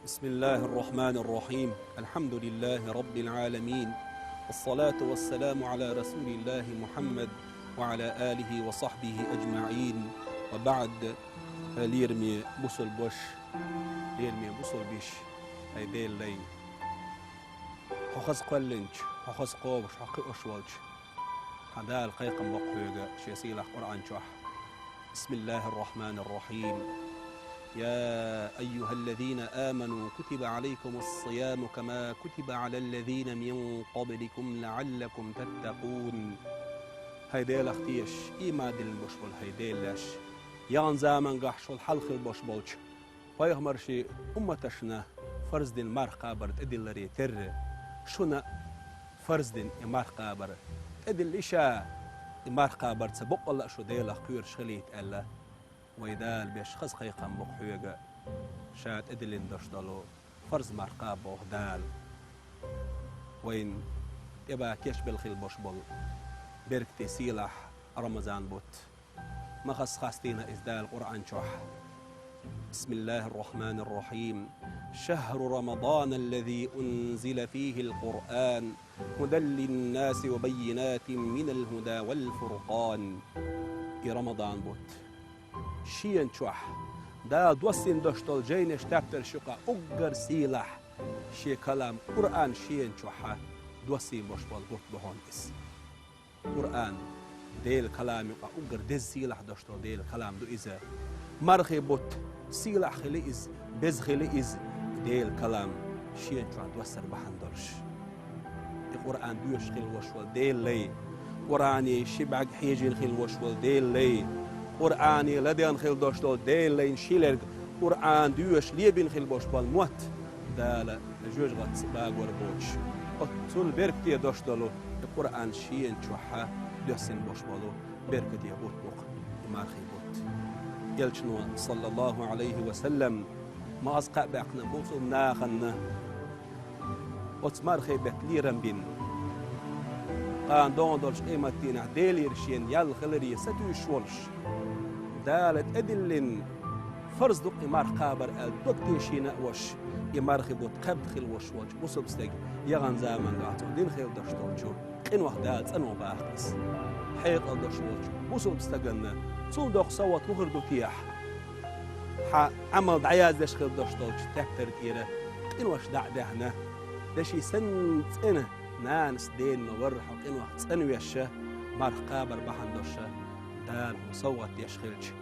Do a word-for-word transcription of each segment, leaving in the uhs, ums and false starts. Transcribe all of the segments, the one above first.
بسم الله الرحمن الرحيم. الحمد لله رب العالمين. والصلاة والسلام على رسول الله محمد وعلى آله وصحبه أجمعين. وبعد. Лераме бусалба ваша, лераме бусалба йиша, хӀай Даьла лай. Хьо хаза кхоьллинчу, хьо хаза кхобуш, хьо кхиош волчу хьан Дала кхайкхам бо-кх хьоьга Шен сийлахь Къуръан чохь. بسم الله الرحمن الرحيم. يا أيها الذين آمنوا كتب عليكم الصيام كما كتب على الذين من قبلكم لعلكم تتقون. ХӀай Делах тешаш, ийман диллина болуш болу хӀай Делан лайш, яханчу заманчохь шул хьалха хилла болуш болчу пайхамарийн умматашна фарз дина марха кхабар тӀедилларе терра, шуна а фарз дина и марха кхабар тӀедиллина, иштта и марха кхабарца баккъалла а шу Делах кхоьруш хилийта аьлла, вайн Дала беш хаза кхайкхам бо-кх хьоьга, Ша тӀедиллина долуш долу фарз марха кхаба боху Дала. Вайна тӀебан кечбелла хилла болуш болу беркате сийлахь Рамазан бутт. Ма хаза хастийна иза Дала Къуръан чохь. بسم الله الرحمن الرحيم. شهر رمضان الذي أنزل فيه القرآن هدى للناس وبينات من الهدى والفرقان. И Рамадан бутт. Шена чохь Дала доссийна долуш долу жайнаш, тептарш юкъахь уггар сийлахь Шен калам Къуръан шена чохь доссийна болуш болу бутт бу хьуна иза. Къуръан, Делан калам юкъахь уггар деза сийлахь долуш долу Делан калам ду иза. Мархийн бутт сийлахь хили иза, беза хили иза, Делан калам шена чохь доссар бахьана долуш. И Къуръан доьшуш хилла волуш волу Делан лай, Къуръане ши бӀаьрг хьежийна хилла волуш волу Делан лай, Къуръане ладегӀна хилла долуш долу Делан лайна ши лерг Къуръан доьшуш лебина хилла болуш болу мотт Дала жоьжахатца багор боцуш, оццул беркате долуш долу и Къуръан шена чохь доьссина болуш болу беркате бутт бу-кх и мархийн бутт. Элчано, саллаллаху Ӏалайхи ва саллам, ма хаза кхаъ баьккхина бусалба нахана оцу мархийн беттан лерам бина, кхана догӀун долчу къематдийнахь Делера шена ял хиларе сатуьйсуш волуш, Дала тӀедиллина фарз ду-кх и марха кхабар аьлла дог тешийна а волуш, и мархийн бутт кхаьбна хилла волуш волчу бусалба стеган яханчу заманчохь цо дина хилла долуш долчу къинойх Дала цӀанван боху иза. Хьекъал долуш волчу бусалба стаганна цул доккха совгӀат муха хир ду техьа? Хьан Ӏамал дӀаяздеш хилла долуш долчу тептар тӀера къинош дӀа а даьхна, деши санна цӀена нанас дена ма-варра хьо къинойх цӀанвеш, марха кхабар бахьана долуш Дала хьуна совгӀат деш хилча,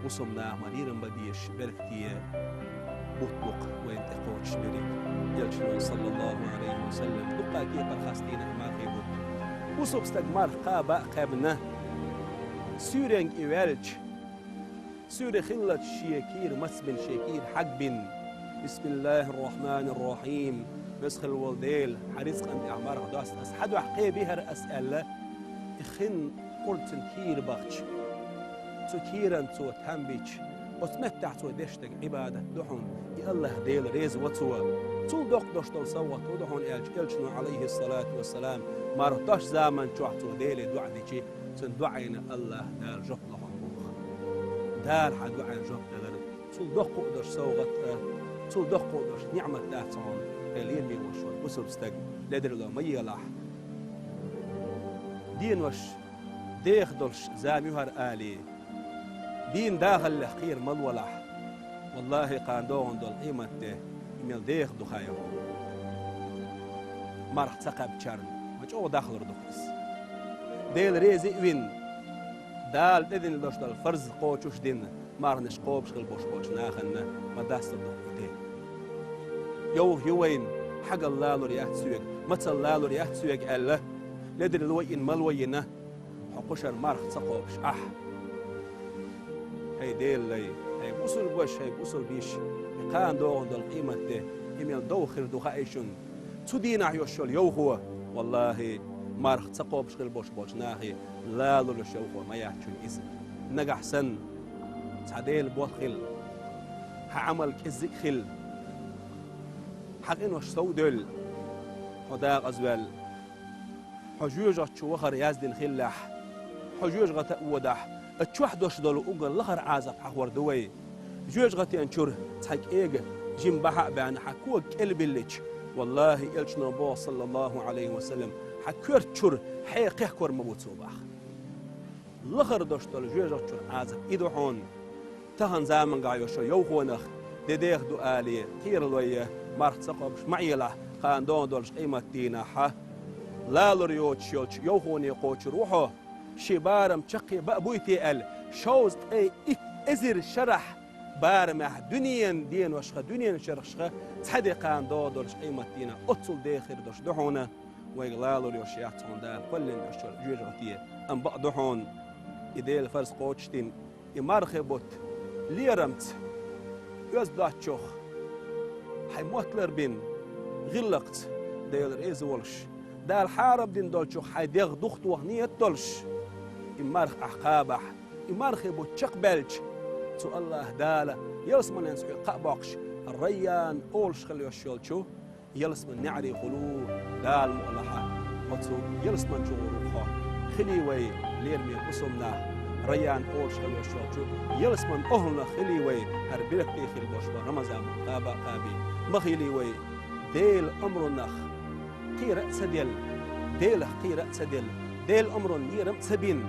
бусалба наха ма лерам бан безаш беркате бутт бу-кх вайна тӀекхочуш берриг. Элчано, саллаллаху Ӏалайхи ва саллам, дуккха а кепара хастийна и мархийн бутт. Бусалба стаг марха кхаба а кхаьбна, суьйренга и ваьлча, суьйре хиллалц шен кийра мацбина, шен кийра хьагбина: «Бисмиллахир-рахманир-рахим. Веза хилла волу Дела, хьан рицкъан тӀехь марха доста ас хьан дуьхьа кхебира ас», — аьлла, и хин къурд цуьнан кийра бахча, цу кийран цо там бича, оцу меттехь цо деш дерг Ӏибадат ду хьуна, и АллахӀ Дела реза во цо. Цул доккха долуш долу совгӀат хӀун ду хьуна аьлча, Элчано, Ӏалайхиссалату вассалам, марха доссучу заман чохь цо Деле доӀа дичи, цуьнан доӀина АллахӀ Дала жоп ло хьуна боху. Дала хьан доӀина жоп далар цул доккха а долуш совгӀат а, цул доккха а долуш ниӀмат дац хьуна, хьан лераме волуш волу бусалба стаг, ледарло ма елахь. Денош деха долуш зама ю хӀара алий, дийнан дахаллех кхера ма лолахь. Валлахи, кхана догӀун долу къематде и мел деха ду хаий хьуна. Марха ца кхаьбначарна ма чӀогӀа дахлур ду-кх иза. Дела реза а вина, Дала тӀедиллина долуш долу фарз кхочуш дина, марханаш кхобуш хилла болуш болчу нахана ма дасталур ду-кх и де. Йовха ю вайна, хьагалла лалур яц соьга, мацалла лалур яц соьга аьлла, ледарло йина, мало йина, хьо кхушара марха ца кхобуш ахь. ХӀай Делан лай, хӀай бусалба ваша, хӀай бусалба йиша, и кхана догӀун долу къематде и мел довха хир ду хаий шуна? Цу дийнахь йолуш йолу йовхо, валлахи, марха ца кхобуш хилла болуш болчу нахе лалур йолуш йовхо ма яц шуна иза. Нагахь санна, цхьа Делан бот хилла, хьан Ӏамал кӀеззиг а хилла, хьан къинош сов а девлла, хьо декъаза ваьлла, хьо жоьжахати чу вахар яздина хиллехь, хьо жоьжахати а водахь, оцу чохь долуш долу уггар лахара Ӏазап хьахор ду вай. Жоьжахатин чуьра цхьа кӀега Жим бахьа а баьнна, хьан кога кӀелбиллича, валлахӀи, элчано боху, саллаллахӀу Ӏалайхи ва саллам, хьан коьрта чуьра хье кхехкор ма бу цо баха. Лахара долуш долу жоьжахати чуьра Ӏазап и ду хьуна. Тахана заманахь йолчу йовхонах де деха ду алий, кхералой, марха ца кхобуш ма Ӏелахь, кхана догӀун долчу къематдийнахь. Лалур йоцуш йолчу йовхоне кхочур ву хьо, шен барам чаккхе баа буй те аьлла, шовзткъе итт эзар шарахь барамехь дуьненан деношха, дуьненан шарахьашха цхьа де кхана догӀун долчу къематдийнахь оццул деха хир долуш ду хьуна. Вайга лалур йолуш яц хьуна Дала кхоьллина йолчу жоьжахати, амма бакъ ду хьуна, и Делан фарз кхочушдина, и мархи бутт лерамца, оьзда доцчух, хьайн мотт ларбина, гӀиллакхца, Дела реза волуш, Дала хьарам дина долчух хьайн дегӀ духтоха нийят долуш, и марха ахь кхабахь, и мархи бутт чекхбаьлча, цу АллахӀ Дала ялсаманенца хьоьга кхаъ боккхуш, Райян олуш хила йолуш йолчу ялсаманин неӀарехула ву Дала мукъалахь. Оцу ялсамани чу гӀур ву хьо. Хилий вай, лераме бусалба нах, Райян олуш хила йолчу ялсаманин охӀланах хилий вай, хӀара беркате хила болуш болу Рамазан бутт кхаба а кхаба. Ма хилий вай, Делан омранах кхера а ца делла, Делах кхера а ца делла, Делан омранна лерам а ца бина,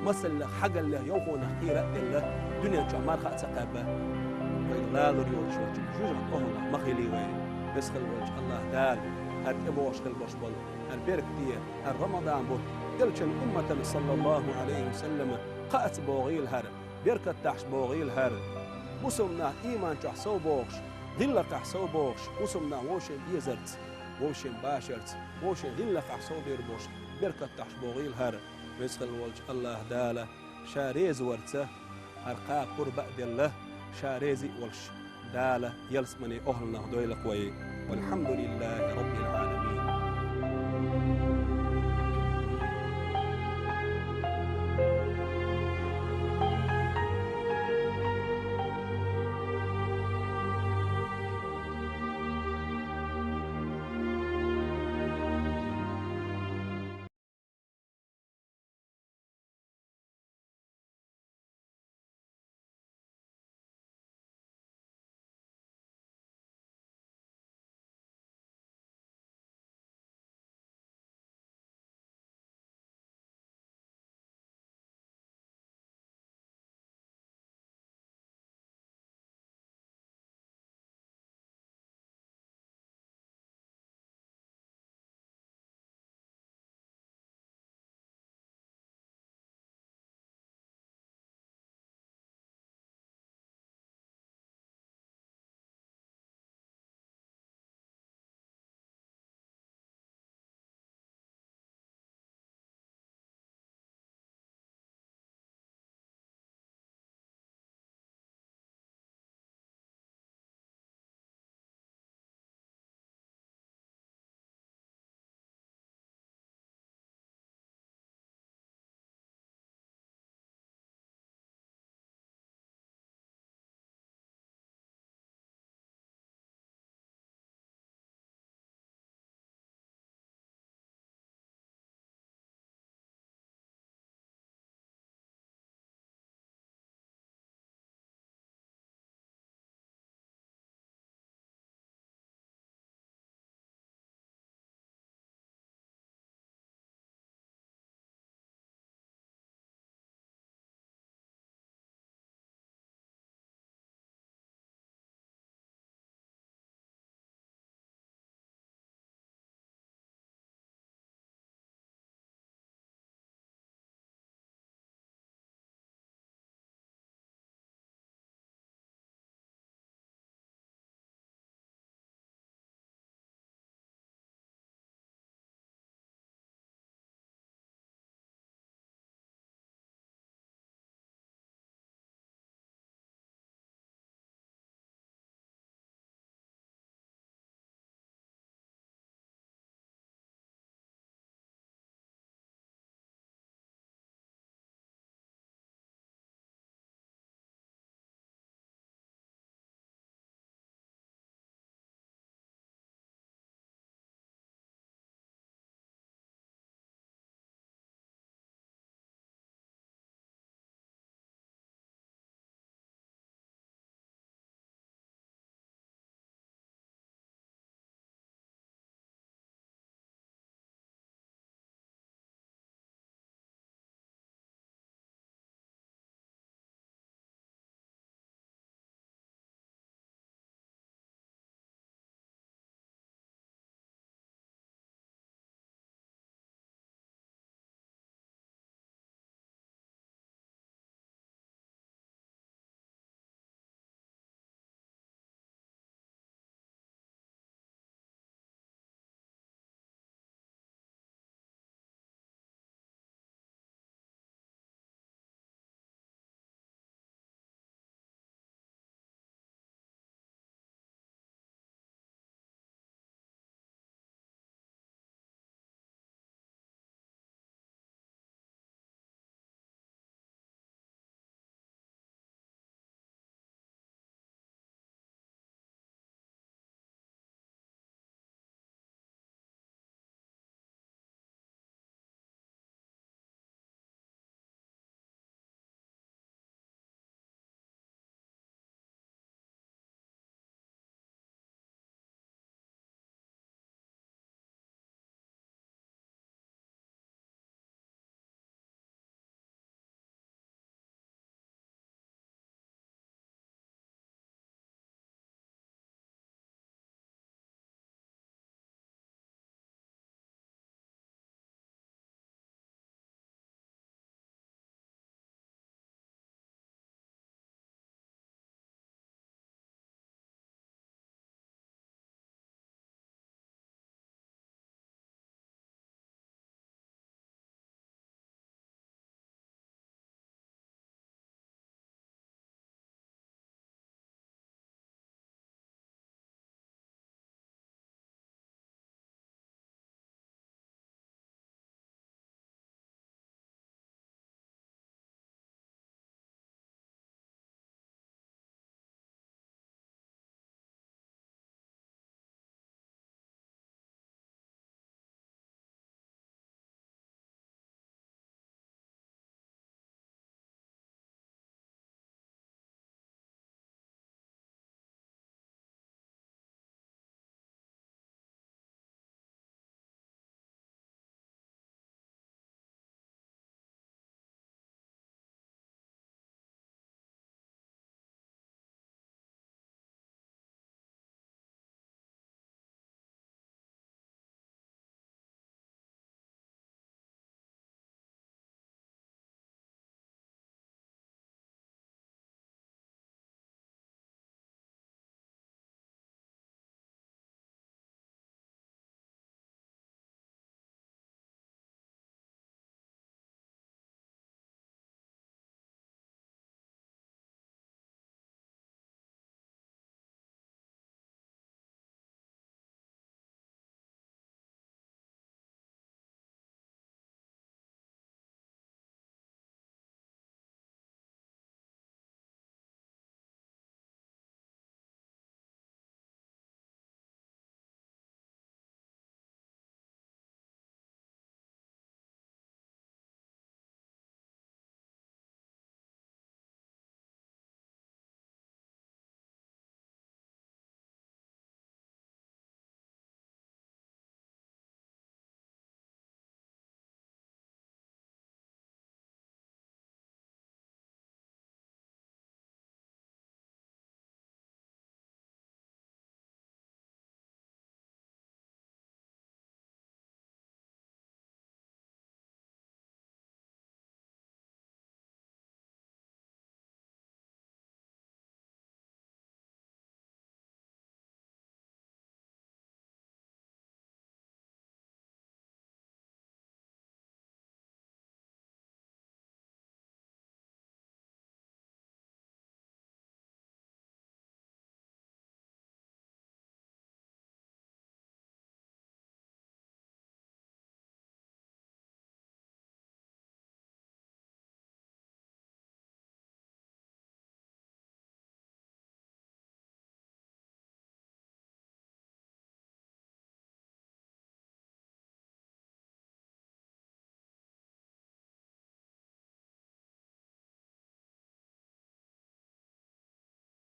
масаллех, хьагаллех, йовхонах кхера а делла, дуьнен чохь марха а ца кхаьбна, вайга лалур йоцуш йолчу жоьжахати охӀланах ма хилий вай. Веза хила волчу АллахӀ Дала хӀара тӀебогӀуш хила болуш болу хӀара беркате, хӀара Рамадан бутт элчан умматана, саллаллахӀу Ӏалайхи ва саллама, кхаъца богӀийла хӀара, беркат дахьаш богӀийла хӀара. Бусалба нах ийман чохь сов богӀуш, гӀиллакхехь сов богӀуш, бусалба нах вовшийн безарца, вовшийн башарца, вовшийн гӀиллакхехь сов бер бохуш, беркат дахьаш богӀийла хӀара. Веза хила волчу АллахӀ Дала Ша реза варца хӀара кхаба пурба а делла, Ша реза а волуш, Дала ялсаманин охӀланах дойла-кх вай. ВалхьамдулиллахӀи Раббил Ӏаламин.